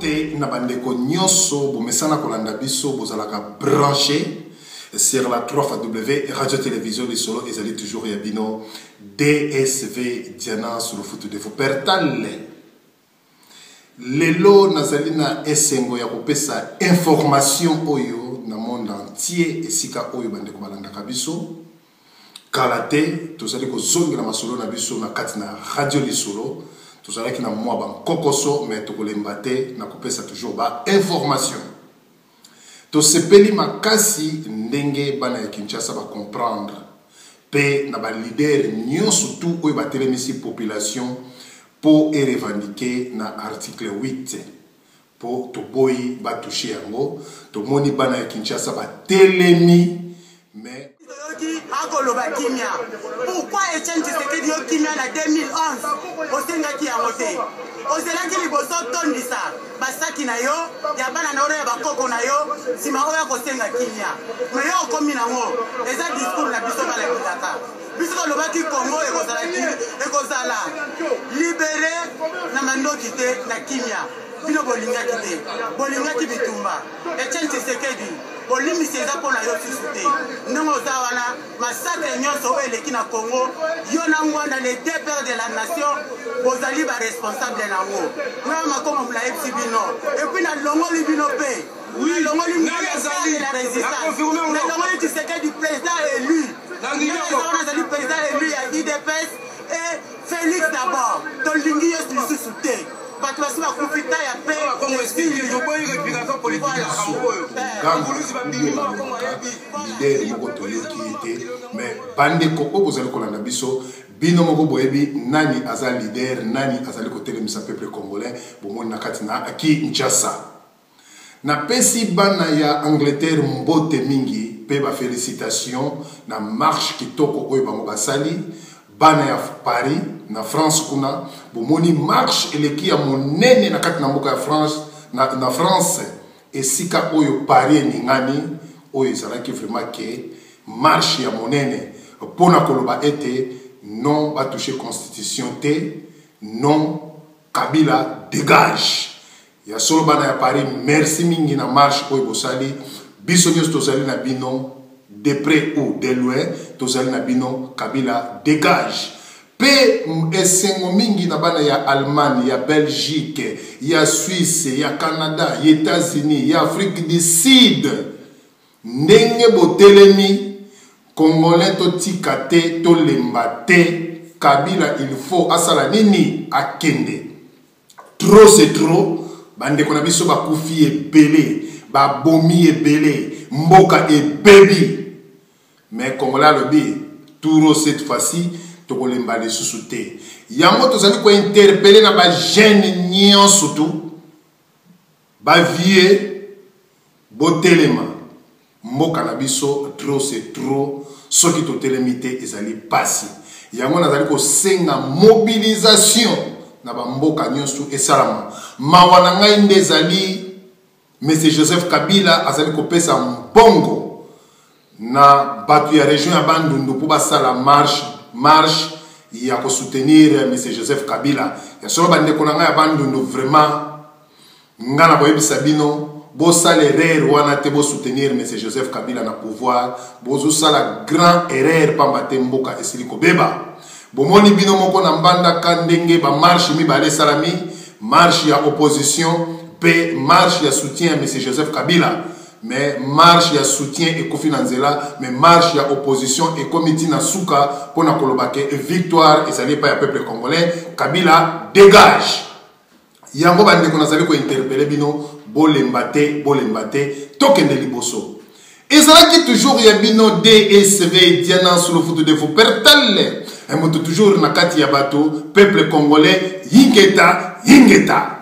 Mbote na bandeko nyonso bomesana kolanda biso, bozalaka branché sur la 3 fois W Radio Télévision Lisolo. Ezali toujours ya bino DSV Diana Sulufutu de Wuppertal. Lelo nazali na esengo ya kopesa information oyo na monde entier, esika oyo bandeko balandaka biso. Kala te tozali kozongela masolo na biso na kati na Radio Lisolo. Tozalaki na mwa bankokoso, mais tokolemba te na kopesa toujours ba information. Tosepeli makasi ndenge bana ya Kinshasa ba comprendre pe na ba leader nyonso tu oyo batelemisi population po e revendiquer na article 8, po toboyi ba toucher yango. Tomoni bana ya Kinshasa batelemi, mais Toyoki akoloba kimia. Pourquoi Etienne Tshisekedi, yo kimia na 2011 osengaki yango te? Ozelaki liboso otondisa basaki na yo ya bana na yo ya bakoko na yo, nsima oyo akosenga kimia. Me yo okomi nango, eza discours na biso bana bilaka. Biso tolobaki Congo ekozala ekozala libéré na mandoki te, na kimia. Bino bolingaki te, bolingaki bitumba. Etienne Tshisekedi, bolimbisi eza mpo na yo susu te. Ndenge oza wana, massacre nyonso oyo eleki na Congo, yo na Ngwanda, les deux pères de la nation, bozali baresponsable nango. Nga Makongo nayebisi bino, et puis nalongoli bino mpe, nalongoli Ngwanda père de la résistance, nalongoli Tshisekedi président élu. Ndenge eza wana, azali président élu ya UDPS et Félix d'abord, tolingi ye lisusu te. Bato basi bakufi ta ya pe. Leader moko toyoki ye te, mais bandeko oyo bozali kolanda biso, bino moko boyebi nani aza leader, nani azali kotelemisa peuple congolais. Bomoni na kati na Kinshasa. Napesi bana ya Angleterre mbote mingi mpe bafélicitation na marche kitoko oyo bango basali. Bana ya Paris na France kuna, bomoni marche eleki ya monene na kati na mboka ya France, na France, esika oyo Paris eningani. Oyo ezalaki vraiment ke marche ya monene mpona koloba ete non, batouche constitution te, non, Kabila dégage. Ya solo, bana ya Paris, merci mingi na marche oyo bosali. Biso nyonso tozali na bino, de près ou de loin, tozali na bino. Kabila dégage. Mpe esengo mingi na bana ya Allemagne, ya Belgique, ya Suisse, ya Canada, ya États-Unis, ya Afrique du Sud, ndenge botelemi. Congolais, totika te, tolemba te. Kabila, il faut asala nini? Akende. Trop c'est trop. Bandeko na biso bakufi ebele, babomi ebele, mboka ebebi, mais Congolais alobi turo, cette fois-ci tokolemba lisusu te. Yango tozali kointerpeller na bajeune nyonso tu, bavieux, botelema. Mboka na biso, trop c'est trop. Soki totelemi te, ezali pasi. Yango nazali kosenga mobilisation na bamboka nyonso esalama. Mawa na ngai nde ezali Monsieur Joseph Kabila azali kopesa mbongo na bato ya région ya Bandundu mpo basala marche ya kosoutenir Monsieur Joseph Kabila. Ya solo, bandeko na ngai ya Bandundu, vraiment nga na koyebisa bino, bosala erreur wana te. Bosoutenir Monsieur Joseph Kabila na pouvoir, bozosala grand erreur, pamba te mboka esili kobeba. Bomoni bino moko na Mbandaka ndenge bamarche mibale esalami, marche ya opposition mpe marche ya soutien ya Monsieur Joseph Kabila. Mais marche ya soutien ekufi na nzela, mais marche ya opposition ekomi ntina suka mpona koloba ke victoire ezali epai ya peuple congolais, Kabila dégage. Yango bandeko, nazali kointerpeller bino, bolemba te, bolemba te, tokende liboso. Ezalaki toujours ya bino DSV Diana Sulufutu de Wuppertal, moto toujours na kati ya bato, peuple congolais. Yingeta, yingeta.